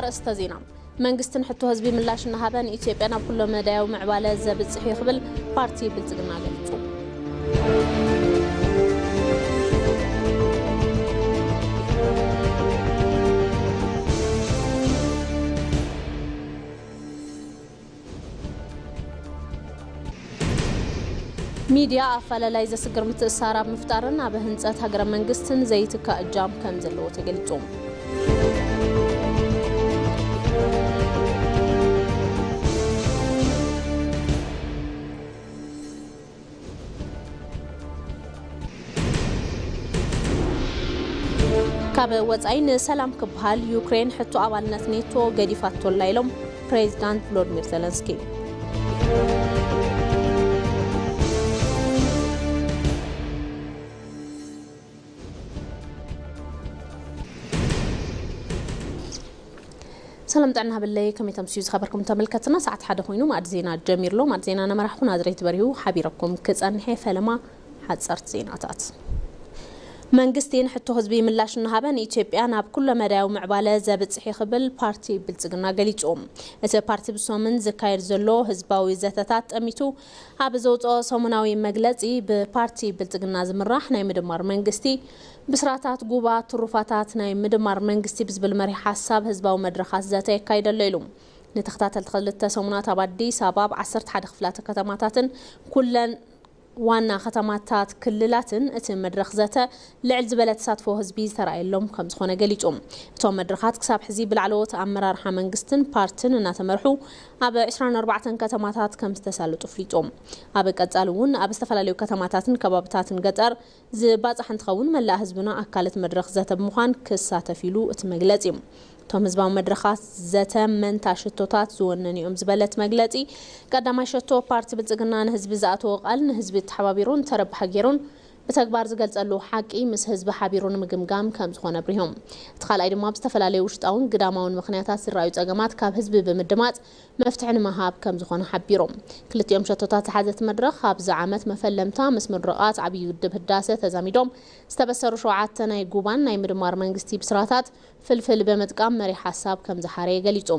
ኣርእስተ ዜና። መንግስቲ ንሕቶ ህዝቢ ምላሽ እናሃበ ንኢትዮጵያ ናብ ኩሎ መዳያዊ ምዕባለ ዘብጽሕ እዩ ክብል ፓርቲ ብልጽግና ገሊጹ። ሚድያ ኣፈላላይ ዘስግር ምትእስሳር ኣብ ምፍጣርን ኣብ ህንጸት ሃገረ መንግስትን ዘይትካእ እጃም ከም ዘለዎ ተገሊጹ። ካብ ወጻኢ ንሰላም ክበሃል ዩክሬን ሕቶ ኣባልነት ኔቶ ገዲፋቶላ ኢሎም ፕሬዚዳንት ቮሎዲሚር ዘለንስኪ። ሰላም ጥዕና ሃበለይ፣ ከመይ ተምስዩ ዝኸበርኩም ተመልከትና? ሰዓት ሓደ ኮይኑ ማዕድ ዜና ጀሚርሎ። ማዕድ ዜና ነመራሕኩ ናዝሬት በሪሁ ሓቢረኩም ክጸንሐ ፈለማ ሓጸርት ዜናታት። መንግስቲ ንሕቶ ህዝቢ ምላሽ እናሃበ ንኢትዮጵያ ናብ ኩለ መዳያዊ ምዕባለ ዘብጽሕ እዩ ክብል ፓርቲ ብልጽግና ገሊጹ። እቲ ፓርቲ ብሶምን ዝካየድ ዘሎ ህዝባዊ ዘተታት ጠሚቱ ኣብ ዘውፅኦ ሰሙናዊ መግለጺ ብፓርቲ ብልጽግና ዝምራሕ ናይ ምድማር መንግስቲ ብስራታት ጉባ ትሩፋታት ናይ ምድማር መንግስቲ ብዝብል መሪሕ ሓሳብ ህዝባዊ መድረኻት ዘተ የካይደሎ ኢሉ። ንተኸታተልቲ ክልተ ሰሙናት ኣብ ኣዲስ ኣበባ ኣብ ዓሰርተ ሓደ ክፍላተ ከተማታትን ኩለን ዋና ከተማታት ክልላትን እቲ መድረኽ ዘተ ልዕል ዝበለ ተሳትፎ ህዝቢ ዝተራእየሎም ከም ዝኾነ ገሊጹ። እቶም መድረኻት ክሳብ ሕዚ ብላዕለዎት ኣመራርሓ መንግስትን ፓርትን እናተመርሑ ኣብ ዕስራን ኣርባዕተን ከተማታት ከም ዝተሳለጡ ኣፍሊጡ። ኣብ ቀጻሊ እውን ኣብ ዝተፈላለዩ ከተማታትን ከባብታትን ገጠር ዝባጻሕ እንትኸውን መላእ ህዝብና ኣካለት መድረኽ ዘተ ብምዃን ክሳተፍ ኢሉ እቲ መግለጺ። እቶም ህዝባዊ መድረኻት ዘተ መንታ ሽቶታት ዝወነኑ እዮም ዝበለት መግለጺ፣ ቀዳማይ ሸቶ ፓርቲ ብልጽግና ንህዝቢ ዝኣተዎ ቃል ንህዝቢ ተሓባቢሩን ተረባሒ ገይሩን ብተግባር ዝገልጸሉ ሓቂ ምስ ህዝቢ ሓቢሩ ንምግምጋም ከም ዝኾነ ኣብሪሆም። እቲ ካልኣይ ድማ ብዝተፈላለዩ ውሽጣውን ግዳማውን ምኽንያታት ዝረኣዩ ጸገማት ካብ ህዝቢ ብምድማጽ መፍትሒ ንምሃብ ከም ዝኾነ ሓቢሮም። ክልቲኦም ሸቶታት ዝሓዘት መድረኽ ኣብዚ ዓመት መፈለምታ ምስ ምርቓት ዓብዪ ግድብ ህዳሰ ተዛሚዶም ዝተበሰሩ ሸውዓተ ናይ ጉባን ናይ ምድማር መንግስቲ ብስራታት ፍልፍል ብምጥቃም መሪሕ ሓሳብ ከም ዝሓረየ ገሊጹ።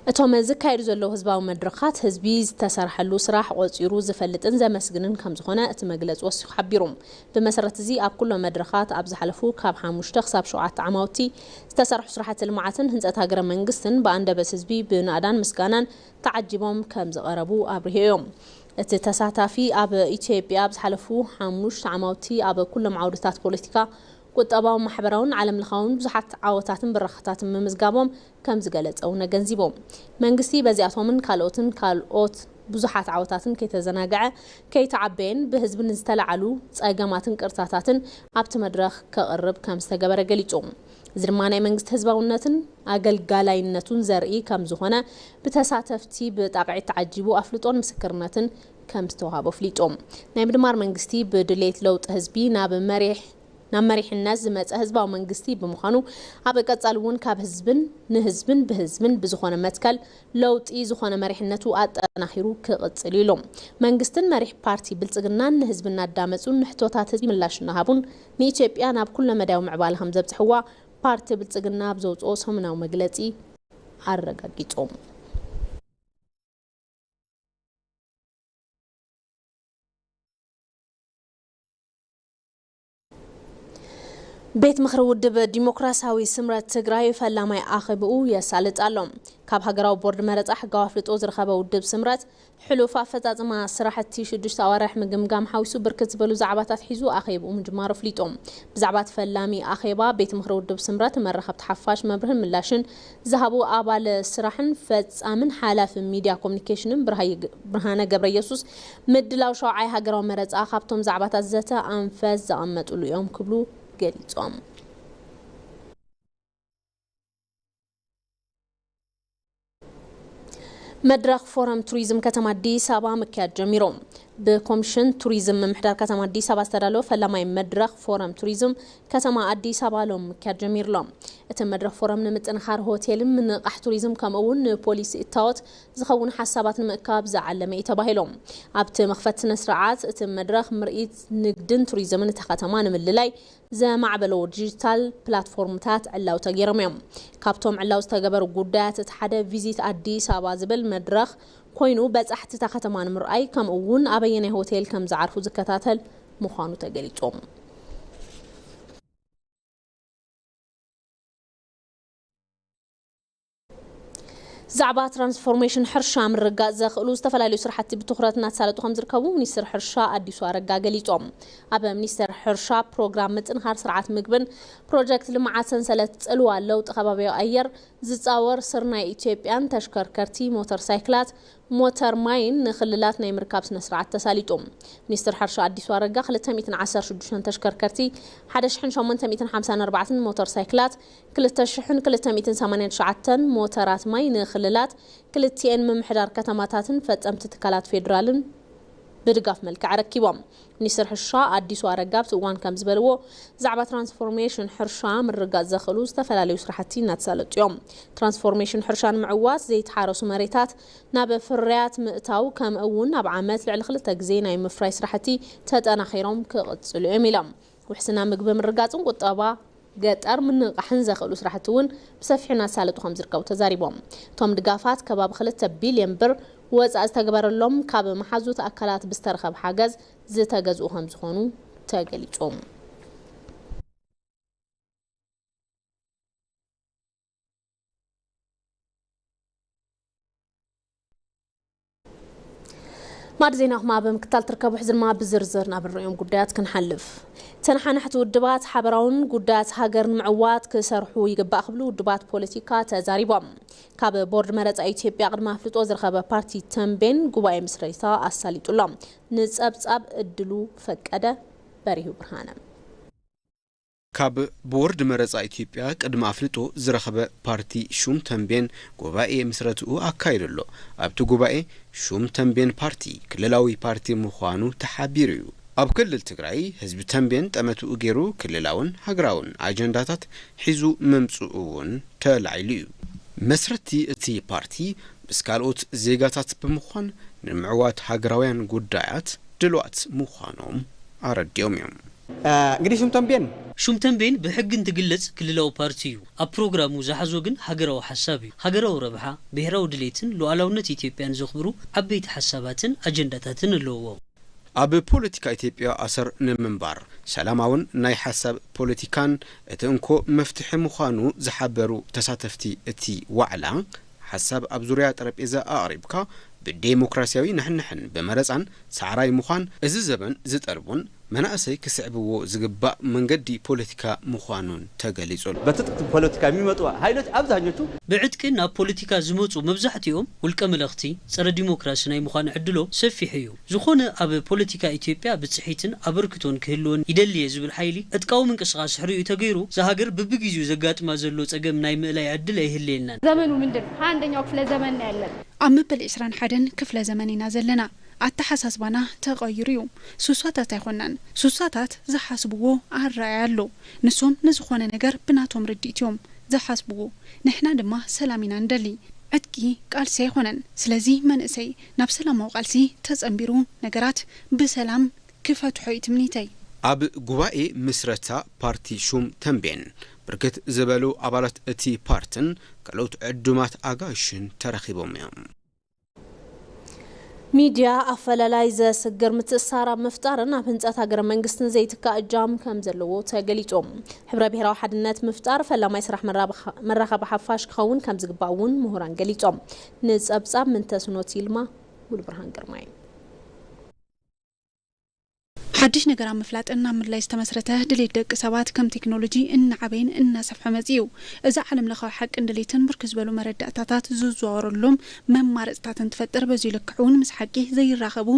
እቶም ዝካየዱ ዘለዉ ህዝባዊ መድረኻት ህዝቢ ዝተሰርሐሉ ስራሕ ቆጺሩ ዝፈልጥን ዘመስግንን ከም ዝኾነ እቲ መግለጺ ወሲኹ ሓቢሩ። ብመሰረት እዚ ኣብ ኩሎም መድረኻት ኣብ ዝሓለፉ ካብ ሓሙሽተ ክሳብ ሸውዓተ ዓማውቲ ዝተሰርሑ ስራሕቲ ልምዓትን ህንጸት ሃገረ መንግስትን ብኣንደበት ህዝቢ ብናእዳን ምስጋናን ተዓጂቦም ከም ዝቐረቡ ኣብሪሁ እዮም። እቲ ተሳታፊ ኣብ ኢትዮጵያ ኣብ ዝሓለፉ ሓሙሽተ ዓማውቲ ኣብ ኩሎም ዓውድታት ፖለቲካ፣ ቁጠባውን ማሕበራውን ዓለም ለኻውን ብዙሓት ዓወታትን ብራኸታትን ምምዝጋቦም ከም ዝገለጸ እውን ኣገንዚቦም። መንግስቲ በዚኣቶምን ካልኦትን ካልኦት ብዙሓት ዓወታትን ከይተዘናግዐ ከይተዓበየን ብህዝቢ ንዝተለዓሉ ጸገማትን ቅርታታትን ኣብቲ መድረኽ ከቕርብ ከም ዝተገበረ ገሊጹ። እዚ ድማ ናይ መንግስቲ ህዝባውነትን ኣገልጋላይነቱን ዘርኢ ከም ዝኾነ ብተሳተፍቲ ብጣቕዒት ተዓጂቡ ኣፍልጦን ምስክርነትን ከም ዝተዋሃቦ ኣፍሊጡ። ናይ ምድማር መንግስቲ ብድሌት ለውጢ ህዝቢ ናብ መሪሕ ናብ መሪሕነት ዝመጸ ህዝባዊ መንግስቲ ብምዃኑ ኣብ ቀጻሊ እውን ካብ ህዝብን ንህዝብን ብህዝብን ብዝኾነ መትከል ለውጢ ዝኾነ መሪሕነቱ ኣጠናኺሩ ክቕጽል እዩ ኢሎም። መንግስትን መሪሕ ፓርቲ ብልጽግናን ንህዝቢ እናዳመጹን ንሕቶታት ህዝቢ ምላሽ እናሃቡን ንኢትዮጵያ ናብ ኩለ መዳያዊ ምዕባለ ከም ዘብጽሕዋ ፓርቲ ብልጽግና ኣብ ዘውጽኦ ሰሙናዊ መግለጺ ኣረጋጊጾም። ቤት ምኽሪ ውድብ ዲሞክራሲያዊ ስምረት ትግራይ ፈላማይ ኣኼብኡ የሳልጥ ኣሎ። ካብ ሃገራዊ ቦርድ መረፃ ሕጋዊ ኣፍልጦ ዝረኸበ ውድብ ስምረት ሕሉፍ ኣፈፃፅማ ስራሕቲ ሽዱሽተ ኣዋርሕ ምግምጋም ሓዊሱ ብርክት ዝበሉ ዛዕባታት ሒዙ ኣኼብኡ ምጅማሩ ኣፍሊጡ። ብዛዕባ እቲ ፈላሚ ኣኼባ ቤት ምኽሪ ውድብ ስምረት መራኸብቲ ሓፋሽ መብርህን ምላሽን ዝሃቡ ኣባል ስራሕን ፈፃምን ሓላፊ ሚድያ ኮሙኒኬሽንን ብርሃየ-፣ ብርሃነ ገብረየሱስ ምድላው ሸውዓይ ሃገራዊ መረፃ ካብቶም ዛዕባታት ዘተ ኣንፈት ዘቐመጥሉ እዮም ክብሉ ገሊፆም። መድረኽ ፎረም ቱሪዝም ከተማ ኣዲስ ኣበባ ምክያድ ጀሚሩ። ብኮሚሽን ቱሪዝም ምምሕዳር ከተማ ኣዲስ ኣበባ ዝተዳለወ ፈላማይ መድረኽ ፎረም ቱሪዝም ከተማ ኣዲስ ኣበባ ሎም ምክያድ ጀሚሩ ኣሎ። እቲ መድረኽ ፎረም ንምጥንኻር ሆቴልን ምንቕቓሕ ቱሪዝም ከምኡ እውን ንፖሊሲ እታወት ዝኸውን ሓሳባት ንምእካብ ዝዓለመ እዩ ተባሂሉ። ኣብቲ መኽፈቲ ስነ ስርዓት እቲ መድረኽ ምርኢት ንግድን ቱሪዝምን እታ ከተማ ንምልላይ ዘማዕበለዎ ዲጂታል ፕላትፎርምታት ዕላዊ ተገይሮም እዮም። ካብቶም ዕላዊ ዝተገበሩ ጉዳያት እቲ ሓደ ቪዚት ኣዲስ ኣበባ ዝብል መድረኽ ኮይኑ በጻሕቲ እታ ከተማ ንምርኣይ ከምኡ እውን ኣበየናይ ሆቴል ከም ዝዓርፉ ዝከታተል ምዃኑ ተገሊጹ። ዛዕባ ትራንስፎርሜሽን ሕርሻ ምርጋጽ ዘኽእሉ ዝተፈላለዩ ስራሕቲ ብትኹረት እናተሳለጡ ከም ዝርከቡ ሚኒስትር ሕርሻ ኣዲሱ ኣረጋ ገሊጾም። ኣብ ሚኒስቴር ሕርሻ ፕሮግራም ምጥንኻር ስርዓት ምግብን ፕሮጀክት ልምዓት ሰንሰለት ጽልዋ ለውጢ ከባቢያዊ ኣየር ዝጻወር ስርናይ ኢትዮጵያን ተሽከርከርቲ ሞተር ሳይክላት ሞተር ማይን ንክልላት ናይ ምርካብ ስነ ስርዓት ተሳሊጡ። ሚኒስትር ሕርሻ ኣዲሱ ኣረጋ ክልተ ሚእትን ዓሰርተ ሽዱሽተን ተሽከርከርቲ፣ ሓደ ሽሕን ሸሞንተ ሚእትን ሓምሳን ኣርባዕተን ሞተር ሳይክላት፣ ክልተ ሽሕን ክልተ ሚእትን ሰማንያን ትሽዓተን ሞተራት ማይ ንክልላት ክልቲኤን ምምሕዳር ከተማታትን ፈጸምቲ ትካላት ፌዴራልን ብድጋፍ መልክዕ ኣረኪቦም። ሚኒስትር ሕርሻ ኣዲሱ ኣረጋ ኣብቲ እዋን ከም ዝበልዎ፣ ዛዕባ ትራንስፎርሜሽን ሕርሻ ምርጋጽ ዘኽእሉ ዝተፈላለዩ ስራሕቲ እናተሳለጡ እዮም። ትራንስፎርሜሽን ሕርሻ ንምዕዋት ዘይተሓረሱ መሬታት ናብ ፍርያት ምእታው፣ ከምኡ እውን ኣብ ዓመት ልዕሊ ክልተ ግዜ ናይ ምፍራይ ስራሕቲ ተጠናኺሮም ክቕጽሉ እዮም ኢሎም። ውሕስና ምግቢ ምርጋጽን ቁጠባ ገጠር ምንቕቓሕን ዘኽእሉ ስራሕቲ እውን ብሰፊሑ እናተሳለጡ ከም ዝርከቡ ተዛሪቦም። እቶም ድጋፋት ከባቢ ክልተ ቢልዮን ብር ወፃእ ዝተግበረሎም ካብ መሓዙት ኣካላት ብዝተረኸብ ሓገዝ ዝተገዝኡ ከም ዝኾኑ ተገሊጹ። ማዕድ ዜናኹም ኣብ ምክታል ትርከቡ። ሕዚ ድማ ብዝርዝር ናብ እንርእዮም ጉዳያት ክንሓልፍ። ተነሓናሕቲ ውድባት ሓበራውን ጉዳያት ሃገር ንምዕዋት ክሰርሑ ይግባእ ክብሉ ውድባት ፖለቲካ ተዛሪቦም። ካብ ቦርድ መረፃ ኢትዮጵያ ቅድመ ኣፍልጦ ዝረኸበ ፓርቲ ተንቤን ጉባኤ ምስረታ ኣሳሊጡሎም። ንፀብፃብ እድሉ ፈቀደ በሪሁ ብርሃነ። ካብ ቦርድ መረጻ ኢትዮጵያ ቅድመ ኣፍልጦ ዝረኸበ ፓርቲ ሹም ተንቤን ጉባኤ ምስረትኡ ኣካይዱ ኣሎ። ኣብቲ ጉባኤ ሹም ተንቤን ፓርቲ ክልላዊ ፓርቲ ምዃኑ ተሓቢሩ እዩ። ኣብ ክልል ትግራይ ህዝቢ ተንቤን ጠመትኡ ገይሩ ክልላውን ሃገራውን ኣጀንዳታት ሒዙ ምምጽኡ እውን ተላዒሉ እዩ። መስረቲ እቲ ፓርቲ ምስ ካልኦት ዜጋታት ብምዃን ንምዕዋት ሃገራውያን ጉዳያት ድሉዋት ምዃኖም ኣረዲኦም እዮም። እንግዲህ ሹም ተንቤን ሹም ተንቤን ብሕጊ እንትግለጽ ክልላዊ ፓርቲ እዩ። ኣብ ፕሮግራሙ ዝሓዞ ግን ሃገራዊ ሓሳብ እዩ። ሃገራዊ ረብሓ፣ ብሄራዊ ድሌትን ሉዓላውነት ኢትዮጵያን ዘኽብሩ ዓበይቲ ሓሳባትን ኣጀንዳታትን ኣለውዎ። ኣብ ፖለቲካ ኢትዮጵያ ኣሰር ንምንባር ሰላማውን ናይ ሓሳብ ፖለቲካን እቲ እንኮ መፍትሒ ምዃኑ ዝሓበሩ ተሳተፍቲ እቲ ዋዕላ፣ ሓሳብ ኣብ ዙርያ ጠረጴዛ ኣቕሪብካ ብዴሞክራሲያዊ ንሕንሕን ብመረጻን ሰዓራይ ምዃን እዚ ዘበን ዝጠልቦን መናእሰይ ክስዕብዎ ዝግባእ መንገዲ ፖለቲካ ምዃኑን ተገሊጹ ኣሎ። በትጥቅ ፖለቲካ የሚመጡ ኃይሎች አብዛኞቹ ብዕጥቂ ናብ ፖለቲካ ዝመጹ መብዛሕትኦም ውልቀ መለኽቲ፣ ጸረ ዲሞክራሲ ናይ ምዃን ዕድሎም ሰፊሕ እዩ። ዝኾነ ኣብ ፖለቲካ ኢትዮጵያ ብጽሒትን ኣበርክቶን ክህልወን ይደሊ እየ ዝብል ሓይሊ ዕጥቃዊ ምንቅስቓስ ሕሪኡ ተገይሩ፣ እዛ ሃገር ብብግዜኡ ዘጋጥማ ዘሎ ጸገም ናይ ምእላይ ዕድል ኣይህልየናን። ዘመኑ ምንድን ነው? ሃያ አንደኛው ክፍለ ዘመን ነው ያለን። ኣብ መበል ዕስራን ሓደን ክፍለ ዘመን ኢና ዘለና። ኣተሓሳስባና ተቐይሩ እዩ። ሱሳታት ኣይኮናን። ሱሳታት ዝሓስብዎ ኣረኣእያ ኣሎ። ንሶም ንዝኾነ ነገር ብናቶም ርድኢት እዮም ዝሓስብዎ። ንሕና ድማ ሰላም ኢና ንደሊ። ዕጥቂ ቃልሲ ኣይኮነን። ስለዚ መንእሰይ ናብ ሰላማዊ ቃልሲ ተጸንቢሩ ነገራት ብሰላም ክፈትሖ እዩ ትምኒተይ። ኣብ ጉባኤ ምስረታ ፓርቲ ሹም ተንቤን ብርክት ዝበሉ ኣባላት እቲ ፓርትን ካልኦት ዕዱማት ኣጋይሽን ተረኺቦም እዮም። ሚድያ ኣፈላላይ ዘስግር ምትእስሳር ኣብ ምፍጣርን ኣብ ህንፀት ሃገረ መንግስትን ዘይትካእ እጃም ከም ዘለዎ ተገሊጹ። ሕብረ ብሄራዊ ሓድነት ምፍጣር ፈላማይ ስራሕ መራብኻ-፣ መራኸቢ ሓፋሽ ክኸውን ከም ዝግባእ እውን ምሁራን ገሊጾም። ንጸብጻብ ምንተስኖት ይልማ፣ ሙሉብርሃን ግርማይ። ሓድሽ ነገር ኣብ ምፍላጥን ኣብ ምድላይ ዝተመስረተ ድሌት ደቂ ሰባት ከም ቴክኖሎጂ እናዓበየን እናሰፍሐ መጺኡ። እዚ ዓለም ለኻዊ ሓቅን ድሌትን ብርክት ዝበሉ መረዳእታታት ዝዘዋወረሎም መማረፅታት እንትፈጥር፣ በዚ ልክዕ እውን ምስ ሓቂ ዘይራኸቡ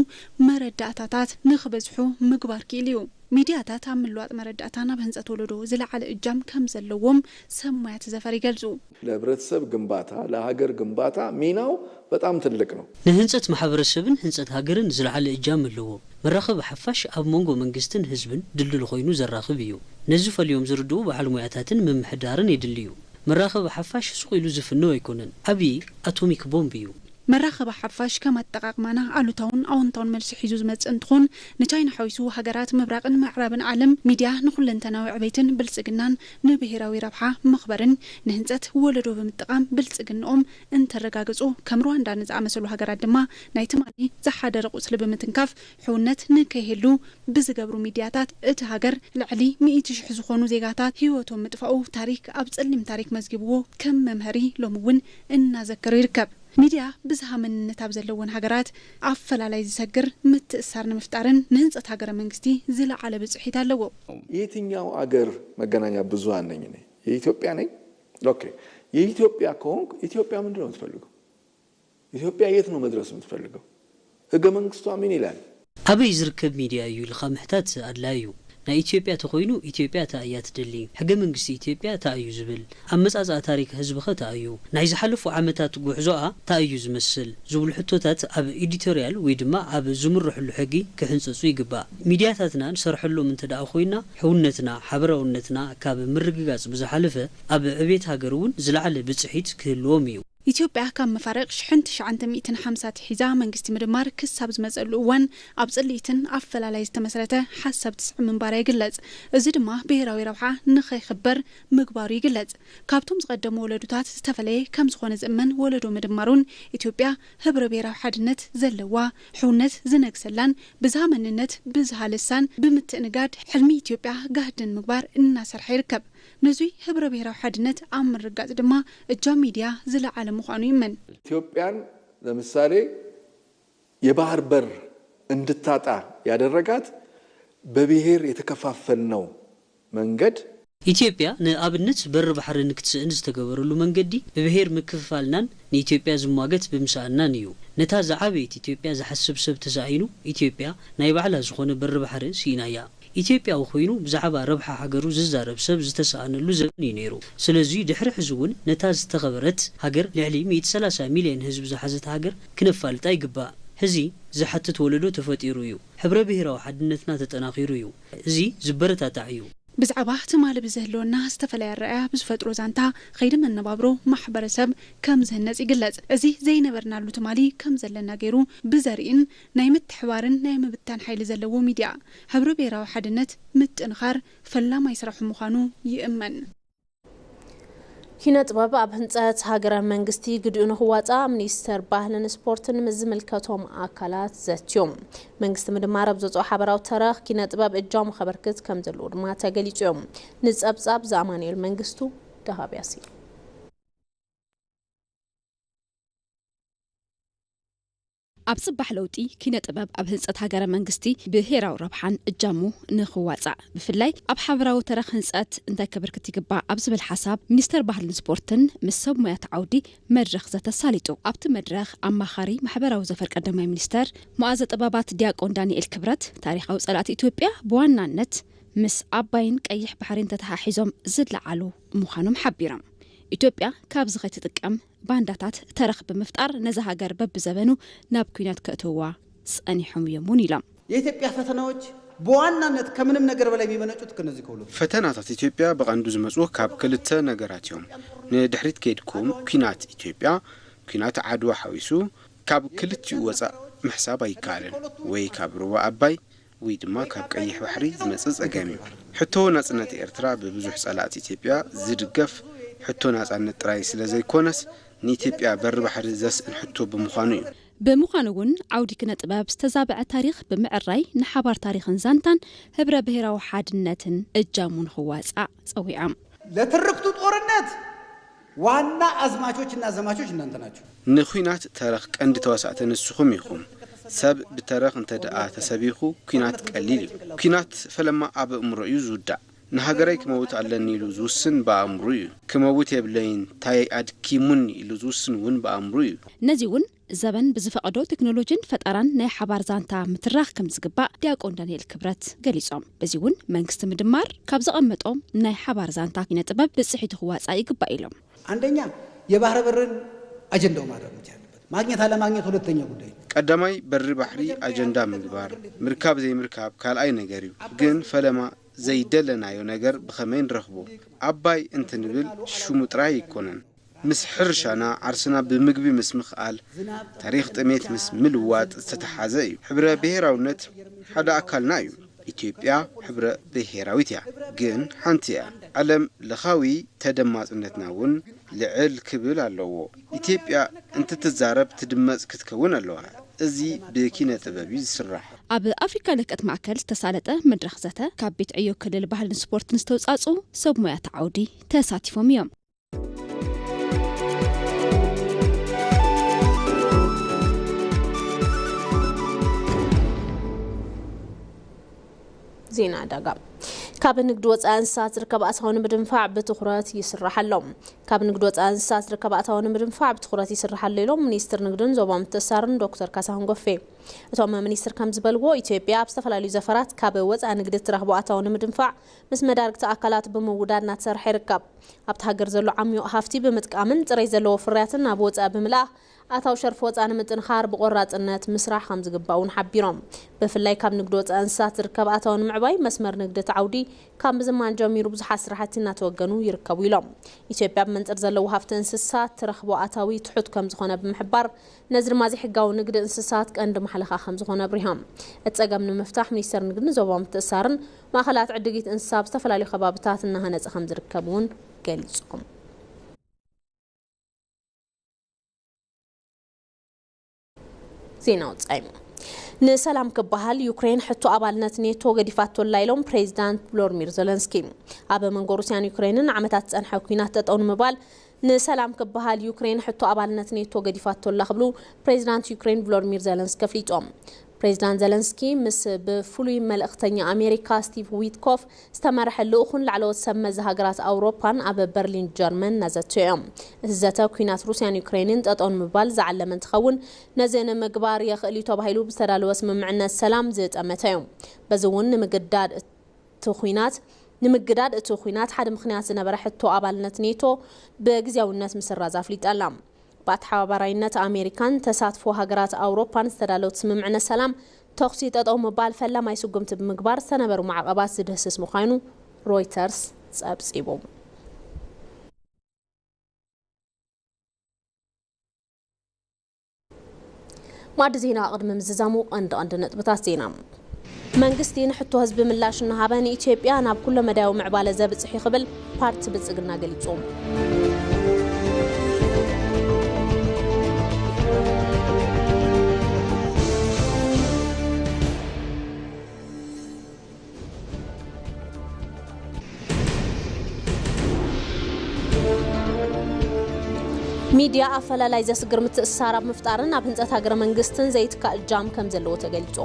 መረዳእታታት ንክበዝሑ ምግባር ክኢሉ እዩ። ሚድያታት ኣብ ምልዋጥ መረዳእታን ኣብ ህንፀት ወለዶ ዝለዓለ እጃም ከም ዘለዎም ሰብ ሞያ እቲ ዘፈር ይገልጹ። ለህብረተሰብ ግንባታ፣ ለሀገር ግንባታ ሚናው በጣም ትልቅ ነው። ንህንፀት ማሕበረሰብን ህንፀት ሃገርን ዝለዓለ እጃም ኣለዎ። መራኸቢ ሓፋሽ ኣብ መንጎ መንግስትን ህዝብን ድልድል ኮይኑ ዘራኽብ እዩ። ነዚ ፈልዮም ዝርድኡ በዓል ሞያታትን ምምሕዳርን የድሊ እዩ። መራኸቢ ሓፋሽ ስቕ ኢሉ ዝፍነው ኣይኮነን። ዓብዪ ኣቶሚክ ቦምብ እዩ። መራኸቢ ሓፋሽ ከም ኣጠቓቕማና ኣሉታውን ኣወንታውን መልሲ ሒዙ ዝመጽእ እንትኾን፣ ንቻይና ሓዊሱ ሃገራት ምብራቕን ምዕራብን ዓለም ሚድያ ንኹለንተናዊ ዕቤትን ብልጽግናን ንብሄራዊ ረብሓ መኽበርን ንህንጸት ወለዶ ብምጥቓም ብልጽግንኦም እንተረጋግጹ፣ ከም ሩዋንዳ ንዝኣመሰሉ ሃገራት ድማ ናይ ትማሊ ዝሓደረ ቁስሊ ብምትንካፍ ሕውነት ንከይህሉ ብዝገብሩ ሚድያታት እቲ ሃገር ልዕሊ ሚእቲ ሽሕ ዝኾኑ ዜጋታት ህይወቶም ምጥፋኡ ታሪክ ኣብ ጸሊም ታሪክ መዝጊብዎ ከም መምሀሪ ሎሚ እውን እናዘከሮ ይርከብ። ሚድያ ብዝሃ መንነት ኣብ ዘለወን ሃገራት ኣፈላላይ ዝሰግር ምትእሳር ንምፍጣርን ንህንፀት ሃገረ መንግስቲ ዝለዓለ ብፅሒት ኣለዎ። የትኛው አገር መገናኛ ብዙሃን ነኝ እኔ? የኢትዮጵያ ነኝ? ኦኬ፣ የኢትዮጵያ ከሆንኩ ኢትዮጵያ ምንድን ነው የምትፈልገው? ኢትዮጵያ የት ነው መድረስ የምትፈልገው? ህገ መንግስቷ ምን ይላል? ኣበይ ዝርከብ ሚድያ እዩ ኢልካ ምሕታት ኣድላይ እዩ። ናይ ኢትዮጵያ ተኾይኑ ኢትዮጵያ እንታይ እያ ትደሊ? ሕገ መንግስቲ ኢትዮጵያ እንታይ እዩ ዝብል? ኣመጻጽኣ ታሪክ ህዝብኸ እንታይ እዩ? ናይ ዝሓለፉ ዓመታት ጉዕዞኣ እንታይ እዩ ዝመስል? ዝብሉ ሕቶታት ኣብ ኤዲቶርያል ወይ ድማ ኣብ ዝምርሕሉ ሕጊ ክሕንጸጹ ይግባእ። ሚድያታትና ንሰርሐሎም እንተ ደኣ ኮይና ሕውነትና፣ ሓበራውነትና ካብ ምርግጋጽ ብዝሓለፈ ኣብ ዕቤት ሃገር እውን ዝለዓለ ብጽሒት ክህልዎም እዩ። ኢትዮጵያ ካብ መፋርቕ ሽሕን ትሽዓተ ሚእትን ሓምሳ ኣትሒዛ መንግስቲ ምድማር ክሳብ ዝመፀሉ እዋን ኣብ ፅልኢትን ኣፈላላይ ዝተመስረተ ሓሳብ ትስዕብ ምንባራ ይግለፅ። እዚ ድማ ብሄራዊ ረብሓ ንኸይኽበር ምግባሩ ይግለፅ። ካብቶም ዝቐደሙ ወለዶታት ዝተፈለየ ከም ዝኾነ ዝእመን ወለዶ ምድማሩን ኢትዮጵያ ህብረ ብሄራዊ ሓድነት ዘለዋ፣ ሕውነት ዝነግሰላን ብዝሃ መንነት ብዝሃ ልሳን ብምትእንጋድ ሕልሚ ኢትዮጵያ ጋህዲ ንምግባር እናሰርሐ ይርከብ። ነዙይ ህብረ ብሄራዊ ሓድነት ኣብ ምርጋፅ ድማ እጃም ሚድያ ዝለዓለ ምዃኑ ይእመን። ኢትዮጵያን ለምሳሌ የባህር በር እንድታጣ ያደረጋት በብሄር የተከፋፈልነው መንገድ ኢትዮጵያ ንኣብነት በሪ ባሕሪ ንክትስእን ዝተገበረሉ መንገዲ ብብሄር ምክፍፋልናን ንኢትዮጵያ ዝሟገት ብምስኣንናን እዩ። ነታ ዝዓበየት ኢትዮጵያ ዝሓስብ ሰብ ተሳኢኑ ኢትዮጵያ ናይ ባዕላ ዝኾነ በሪ ባሕሪ ስኢና እያ። ኢትዮጵያዊ ኮይኑ ብዛዕባ ረብሓ ሃገሩ ዝዛረብ ሰብ ዝተሰኣነሉ ዘበን እዩ ነይሩ። ስለዚ ድሕሪ ሕዚ እውን ነታ ዝተኸበረት ሃገር ልዕሊ ሚእቲ ሰላሳ ሚልዮን ህዝቢ ዝሓዘት ሃገር ክነፋልጣ ይግባእ። ሕዚ ዝሓትት ወለዶ ተፈጢሩ እዩ። ሕብረ ብሄራዊ ሓድነትና ተጠናኺሩ እዩ። እዚ ዝበረታታዕ እዩ። ብዛዕባ ትማሊ ብዝህልወና ዝተፈላለየ ኣረኣእያ ብዝፈጥሮ ዛንታ ኸይዲ መነባብሮ ማሕበረሰብ ከም ዝህነፅ ይግለፅ። እዚ ዘይነበርናሉ ትማሊ ከም ዘለና ገይሩ ብዘርእን ናይ ምትሕባርን ናይ ምብታን ሓይሊ ዘለዎ ሚድያ፣ ሕብረ ብሄራዊ ሓድነት ምጥንኻር ፈላማይ ስራሑ ምዃኑ ይእመን። ኪነ ጥበብ ኣብ ህንፀት ሃገረ መንግስቲ ግድኡ ንክዋፃእ ሚኒስተር ባህልን ስፖርትን ምስ ዝምልከቶም ኣካላት ዘትዮም። መንግስቲ ምድማር ኣብ ዘውፅኦ ሓበራዊ ተረኽ ኪነ ጥበብ እጃሙ ከበርክት ከም ዘለዎ ድማ ተገሊፁ እዮም። ንፀብፃብ ዘኣማኑኤል መንግስቱ ደሃብያሲ። ኣብ ጽባሕ ለውጢ ኪነ ጥበብ ኣብ ህንጸት ሃገረ መንግስቲ ብሄራዊ ረብሓን እጃሙ ንኽዋጻእ ብፍላይ ኣብ ሓበራዊ ተረኽ ህንጸት እንታይ ከበርክት ይግባእ ኣብ ዝብል ሓሳብ ሚኒስተር ባህልን ስፖርትን ምስ ሰብ ሙያት ዓውዲ መድረኽ ዘተ ኣሳሊጡ። ኣብቲ መድረኽ ኣማኻሪ ማሕበራዊ ዘፈር ቀዳማይ ሚኒስተር መኣዘ ጥበባት ዲያቆን ዳንኤል ክብረት ታሪኻዊ ጸላእቲ ኢትዮጵያ ብዋናነት ምስ ኣባይን ቀይሕ ባሕሪን ተተሓሒዞም ዝለዓሉ ምዃኖም ሓቢሮም። ኢትዮጵያ ካብዚ ከይትጥቀም ባንዳታት ተረኽ ብምፍጣር ነዛ ሃገር በብዘበኑ ናብ ኲናት ከእትውዋ ጸኒሖም እዮም እውን ኢሎም። የኢትዮጵያ ፈተናዎች በዋናነት ከምንም ነገር በላይ የሚመነጩት ከነዚህ ከሁለቱ ፈተናታት ኢትዮጵያ ብቐንዱ ዝመጹ ካብ ክልተ ነገራት እዮም። ንድሕሪት ከይድኩም ኲናት ኢትዮጵያ፣ ኲናት ዓድዋ ሓዊሱ ካብ ክልቲኡ ወጻእ ምሕሳብ ኣይከኣልን። ወይ ካብ ሩባ ኣባይ ወይ ድማ ካብ ቀይሕ ባሕሪ ዝመጽእ ጸገም እዩ። ሕቶ ናጽነት ኤርትራ ብብዙሕ ጸላእቲ ኢትዮጵያ ዝድገፍ ሕቶ ናጻነት ጥራይ ስለ ዘይኮነስ ንኢትዮጵያ በሪ ባሕሪ ዘስእን ሕቶ ብምዃኑ እዩ። ብምዃኑ እውን ዓውዲ ኪነ ጥበብ ዝተዛበዐ ታሪኽ ብምዕራይ ንሓባር ታሪኽን ዛንታን ህብረ ብሄራዊ ሓድነትን እጃሙ ንኽዋፃእ ፀዊዖም። ለትርክቱ ጦርነት ዋና አዝማቾችና ዘማቾች እናንተ ናችሁ። ንኹናት ተረኽ ቀንዲ ተዋሳእቲ ንስኹም ኢኹም። ሰብ ብተረኽ እንተ ደኣ ተሰቢኹ ኲናት ቀሊል እዩ። ኲናት ፈለማ ኣብ ኣእምሮ እዩ ዝውዳእ። ንሃገረይ ክመውት ኣለኒ ኢሉ ዝውስን ብኣእምሩ እዩ። ክመውት የብለይን፣ ታይ ኣድኪሙኒ ኢሉ ዝውስን እውን ብኣእምሩ እዩ። ነዚ እውን ዘበን ብዝፈቐዶ ቴክኖሎጂን ፈጠራን ናይ ሓባር ዛንታ ምትራኽ ከም ዝግባእ ዲያቆን ዳንኤል ክብረት ገሊጾም። በዚ እውን መንግስቲ ምድማር ካብ ዘቐመጦም ናይ ሓባር ዛንታ ኪነ ጥበብ ብፅሒቱ ክዋፃእ ይግባእ ኢሎም። አንደኛ የባህር በርን አጀንዳው ማድረግ መቻል አለበት። ማግኘት አለማግኘት ሁለተኛ ጉዳይ። ቀዳማይ በሪ ባሕሪ ኣጀንዳ ምግባር፣ ምርካብ ዘይምርካብ ካልኣይ ነገር እዩ። ግን ፈለማ ዘይደለናዮ ነገር ብኸመይ ንረኽቦ? ኣባይ እንትንብል ሽሙ ጥራይ ኣይኮነን። ምስ ሕርሻና ዓርስና ብምግቢ ምስ ምኽኣል፣ ታሪኽ ጥሜት ምስ ምልዋጥ ዝተተሓዘ እዩ። ሕብረ ብሄራውነት ሓደ ኣካልና እዩ። ኢትዮጵያ ሕብረ ብሄራዊት እያ፣ ግን ሓንቲ እያ። ዓለም ለኻዊ ተደማፅነትና እውን ልዕል ክብል ኣለዎ። ኢትዮጵያ እንትትዛረብ ትድመፅ ክትከውን ኣለዋ። እዚ ብኪነ ጥበብ እዩ ዝስራሕ። ኣብ ኣፍሪካ ለቀት ማእከል ዝተሳለጠ መድረኽ ዘተ ካብ ቤት ዕዮ ክልል ባህልን ስፖርትን ዝተውፃፁ ሰብ ሞያት ዓውዲ ተሳቲፎም እዮም። ዜና ዕዳጋ። ካብ ንግዲ ወፃኢ እንስሳት ዝርከብ ኣታዊ ንምድንፋዕ ብትኹረት ይስራሕ ኣሎ። ካብ ንግዲ ወፃኢ እንስሳት ዝርከብ ኣታዊ ንምድንፋዕ ብትኹረት ይስራሕ ኣሎ ኢሎም ሚኒስትር ንግድን ዞባዊ ምትእስሳርን ዶክተር ካሳሁን ጎፌ። እቶም ሚኒስትር ከም ዝበልዎ፣ ኢትዮጵያ ኣብ ዝተፈላለዩ ዘፈራት ካብ ወፃኢ ንግዲ እትረኽቦ ኣታዊ ንምድንፋዕ ምስ መዳርግቲ ኣካላት ብምውዳድ እናተሰርሐ ይርከብ። ኣብቲ ሃገር ዘሎ ዓሚቕ ሃፍቲ ብምጥቃምን ፅሬት ዘለዎ ፍርያትን ናብ ወፃኢ ብምልኣኽ ኣታዊ ሸርፊ ወፃኢ ንምጥንኻር ብቆራፅነት ምስራሕ ከም ዝግባእ እውን ሓቢሮም። ብፍላይ ካብ ንግዲ ወፃኢ እንስሳት ዝርከብ ኣታዊ ንምዕባይ መስመር ንግዲ እቲ ዓውዲ ካብ ምዝማን ጀሚሩ ብዙሓት ስራሕቲ እናተወገኑ ይርከቡ ኢሎም። ኢትዮጵያ ብመንፅር ዘለዎ ሃፍቲ እንስሳት ትረኽቦ ኣታዊ ትሑት ከም ዝኾነ ብምሕባር፣ ነዚ ድማ ዘይሕጋዊ ንግዲ እንስሳት ቀንዲ ማሕለኻ ከም ዝኾነ ኣብሪሆም። እቲ ፀገም ንምፍታሕ ሚኒስቴር ንግድን ዞባዊ ምትእስሳርን ማእኸላት ዕድጊት እንስሳ ኣብ ዝተፈላለዩ ከባብታት እናሃነፀ ከም ዝርከብ እውን ገሊፆም። ዜና ወፃኢ። ንሰላም ክበሃል ዩክሬን ሕቶ ኣባልነት ኔቶ ገዲፋቶ ኣላ ኢሎም ፕሬዚዳንት ቮሎድሚር ዘለንስኪ። ኣብ መንጎ ሩስያን ዩክሬንን ንዓመታት ዝፀንሐ ኲናት ጠጠው ንምባል ንሰላም ክበሃል ዩክሬን ሕቶ ኣባልነት ኔቶ ገዲፋቶ ኣላ ክብሉ ፕሬዚዳንት ዩክሬን ቮሎድሚር ዘለንስኪ ኣፍሊጦም። ፕሬዚዳንት ዘለንስኪ ምስ ብፍሉይ መልእኽተኛ ኣሜሪካ ስቲቭ ዊትኮፍ ዝተመርሐ ልኡኹን ላዕለዎት ሰብ መዚ ሃገራት ኣውሮፓን ኣብ በርሊን ጀርመን እናዘተዩ እዮም። እቲ ዘተ ኲናት ሩስያን ዩክሬንን ጠጠው ንምባል ዝዓለመ እንትኸውን፣ ነዚ ንምግባር የኽእል እዩ ተባሂሉ ብዝተዳለወ ስምምዕነት ሰላም ዝጠመተ እዩ። በዚ እውን ንምግዳድ እቲ ኲናት ንምግዳድ እቲ ኲናት ሓደ ምኽንያት ዝነበረ ሕቶ ኣባልነት ኔቶ ብግዜያውነት ምስራዝ ኣፍሊጣ ኣላ። ብኣተሓባባራይነት ኣሜሪካን ተሳትፎ ሃገራት ኣውሮፓን ዝተዳለወ እቲ ስምምዕነት ሰላም ተኹሲ ጠጠው ምባል ፈላማይ ስጉምቲ ብምግባር ዝተነበሩ ማዕቐባት ዝድህስስ ምዃኑ ሮይተርስ ጸብጺቡ። ማዕዲ ዜና ቅድሚ ምዝዛሙ ቀንዲ ቀንዲ ነጥብታት ዜና። መንግስቲ ንሕቶ ህዝቢ ምላሽ እናሃበ ንኢትዮጵያ ናብ ኩለ መዳያዊ ምዕባለ ዘብጽሕ እዩ ክብል ፓርቲ ብልጽግና ገሊጹ። ሚድያ ኣፈላላይ ዘስግር ምትእስሳር ኣብ ምፍጣርን ኣብ ህንፀት ሃገረ መንግስትን ዘይትካእ እጃም ከም ዘለዎ ተገሊፁ።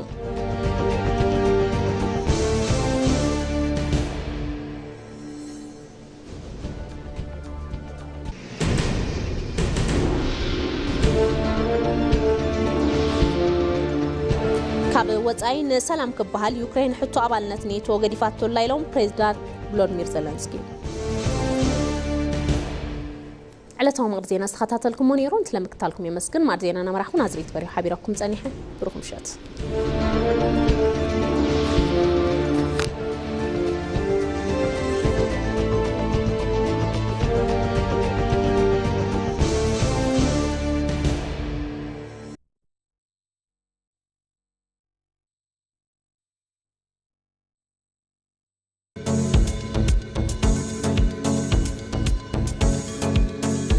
ካብ ወፃኢ ንሰላም ክበሃል ዩክሬን ሕቶ ኣባልነት ኔቶ ገዲፋቶ ኣላ ኢሎም ፕሬዚዳንት ቮሎድሚር ዘለንስኪ። ዕለታዊ መቕዲ ዜና ዝተኸታተልኩሞ ነይሩ። እንትለምክታልኩም የመስግን። ማዕድ ዜና ናመራሕኩ ናዝሬት በሪሁ ሓቢረኩም ጸኒሐ። ብሩኽ ምሸት።